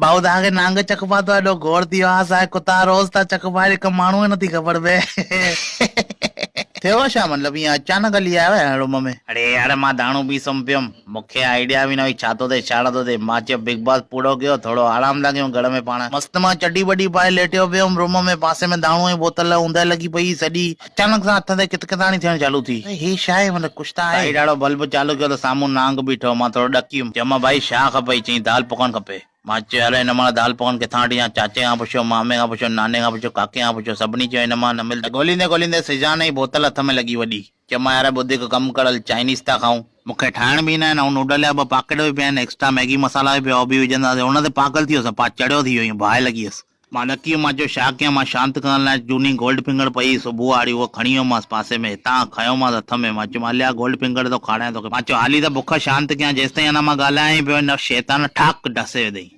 ڀائو توهان کي نانگ چڪ پاتو آهي ايڏو گوڙ ٿي ويو آهي اسان کي ڪتا روز ٿا چڪ پائين هڪ ماڻهو کي نٿي خبر پئي ٿيو ڇا مطلب ايئن اچانڪ هلي آيو آهين روم ۾. اڙي يار مان داڻو پي سم پيم مون کي آئيڊيا به نه هئي ڇا ٿو ٿئي ڇا نٿو ٿئي مان چيو بگ باس پورو ڪيو ٿورو آرام ٿا ڪيون گهر ۾ پاڻ. مست مان چڊي بڊي پائي ليٽيو پيم روم ۾ پاسي ۾ داڻو ۽ بوتل اوندهه لڳي پئي هئي سڄي اچانڪ سان هٿ تي ڪتڪتاڻي ٿيڻ چالو ٿي. اڙي هي ڇا آهي مطلب ڪجهه ته آهي. سائيڊ وارو بلب چالو ڪيو ته سامهون نانگ بيٺو هو مان ٿورو ڏڪي ويم چيومان ڀائي ڇا کپئي چيائين دال پڪوان کپي. مان چيو يار هن مهل دال پڪوان ڪٿان وٺي اچان چاچي کان پڇيو مامي کان پڇيو ناني کان پڇيو ڪاڪي کان پڇيو سڀني چيو هن مهل نه ملندو. ڳوليندي ڳوليندي سيزان جي بوتل هٿ ۾ لڳي وڏي. چيومان يار ٻڌ هڪ ڪم ڪر هل چائنيز ٿا کائون. مون کي ٺاهڻ به ايندا آهن ۽ نوڊل جا ٻه پاڪيٽ به پيا آهن ايڪسٽرا ميگي مسالا به پيو آهي اهو به وجهنداسين ان تي پاڳل ٿي ويس پا چڙيو ٿي ويو ائين باهه لڳي ويس. مان ڏڪي ويم مان چيو ڇا ڪيان مان شانت ڪرڻ لاء جهوني گولڊ فنگر پئي هئي صبح واري اها کڻي ويومانس پاسي ۾ هتان کنيومانس هٿ ۾ مان چيم هليا گولڊ فنگر ٿو کاريان توکي مان چيو حالي ته بک شانت ڪيان جيستائين اڃا مان ڳالهايان ئي پيو هن شيطان ٺاڪ ڊسي وڌئين.